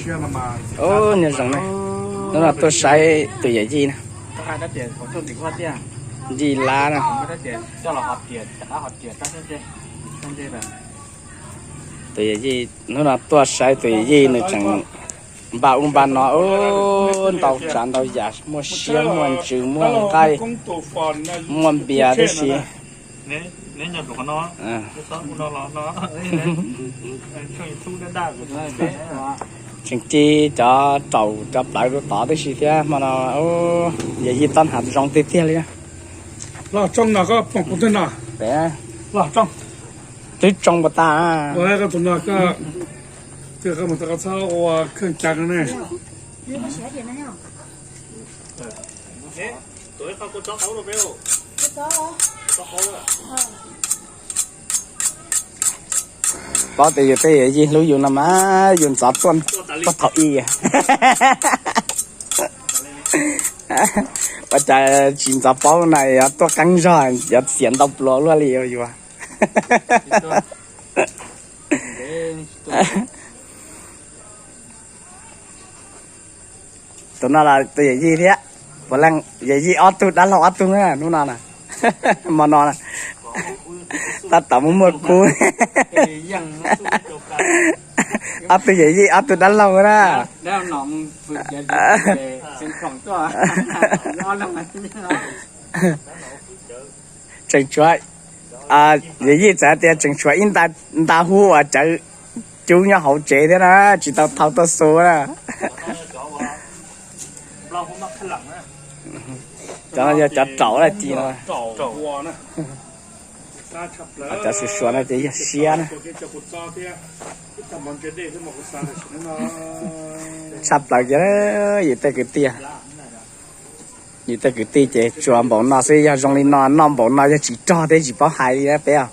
Ub, nyob zoo na, hnub no tuaj saib tus yawm yij na, Yij Lab na. Tus yawm yij, hnub no tuaj saib tus yawm yij nws tseem npaj ub npaj no, ub, ntau tsav ntau yam, muaj siab muaj ntsws muaj nqaij, muaj npias tib si. Tseem ci cov raum cov plawv rau tod tib si thiab hmo no. Yawm yij tab hnav zoo tiag tiag li. Los tsoo no koj pom kuv twg no? Twb tsoo npaum tas. Tus no koj, koj mus tau koj txhob ua kheej cas no ne. Paub tias yus tej yawm yij hlub yus no mas yus ntxov tuaj puag thaum ub. Ua cas tsis ntxov paub na, yuav tuaj qeeb zog yuav xiam ntau pluas luaj li yuav. Tus no los tus yawm yij thiab, puav leej yawm yij ob tug dab laug ob tug na hnub no na. Hmo no na, tab tom muaj muaj kub. Ob tug yawm yij ob tug dab laug na. Tseem tshuav, yawm yij txawm tias tseem tshuav ib nta hub uas cawv cub nyob hauv tsev thiab na, tsis tau thau tuaj xu na. Cov no yog cov raum dab tsi no. Cov suav suav no ces yog siab na. Tshaj plaws kiag yus tej kwv tij, yus tej kwv tij ces tsuas npaum no xwb, yog zoo li no noj npaum no yog tsis rog thiab tsis paub hais li na peb os.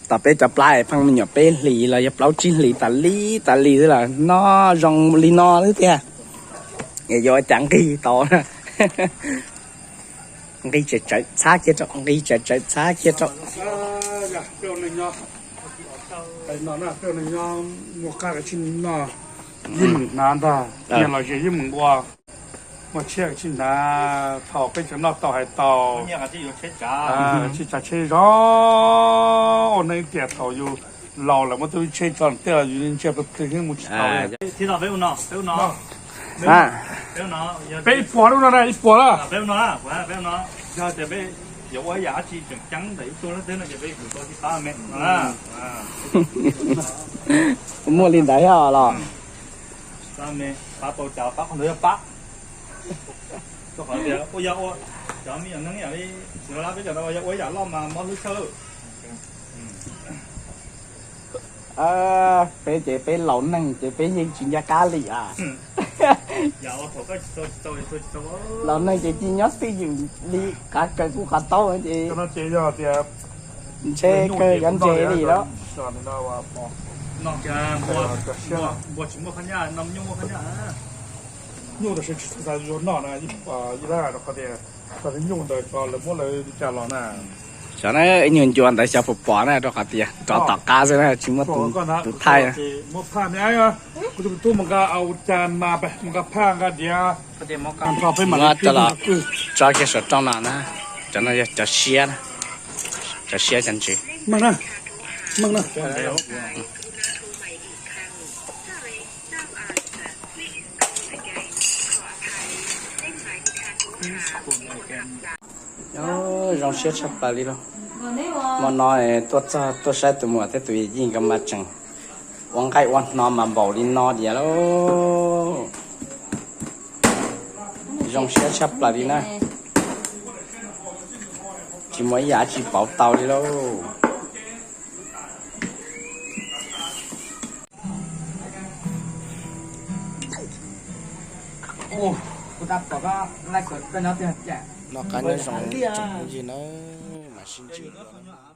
Tom peb cov plab pheej me nyuam peb hlis los yog plaub tsib hlis tas li tas li xwb los noj zoo li no xwb tiag. Es yuav ua cas nqig tau. Nqig tsawv tsawv txhab kiag rau, nqig tsawv tsawv txhab kiag rau. Muaj qab kav tsij noj, yeej meem hnav ntag, nyiaj los ze yeej meem ua, muaj tsheb kav tsij hnav, thaum peb tseem noj tau hais tau, tsis tsav tsheb zog, ua neej tiam thaum yus laus lawm muab tub tsheb tso tej los yus ntsia plig plig thiab mus tsis tau li. Peb ib puas lub no na, ib puas na. Yog tias peb yuav ua ib yam dab tsi tseem ceeb ntawm ib tug leej twg no ces peb kuj tau tsis pab me no na. Muaj li ntawd thiab los? Pab me, pab tau cas pab qhov ntawd yog pab. Rau qhov tias ua yog ua, cov me nyuam neeg yam li Xiv Lab peb cov no yog ua ib yam loj mas mob hlwb tshaj. Peb ces peb laus neeg ces peb yeej tsis nco qab li as. Laus neeg ces cia nyob twj ywm li qav kaws kuj qhov taub ces ntshe kaw cov ntses li lawm. Nyuj tab sis tsis tau yuav noj na, ib lab rau qhov tias cov nyuj ntawd cov lawv muab lawv li cas los na. Xyov na, ib nyuag ncua ntawd xyov puas pom na, rau qhov tias rov tom qab xwb na, tsis muaj tus thaij. Tub mus nqa au cas mas mus nqa phaj nqa diav. Muab coj los tso kiag saum rooj no na. Cov no yog cov siab, cov siab cov ntses. Zoo siab tshaj plaws li lauj. Hmo no tuaj txog tuaj saib tus muam thiab tus yij nkawd mas tseem ua nqaij ua hno mas npaum li no tiag lauj. Zoo siab tshaj plaws li na. Tsis muaj ib yam tsis pauv tau li lauj. Noj qab nyob zoo tsoom phooj ywg nawb, mam sib ntsib dua.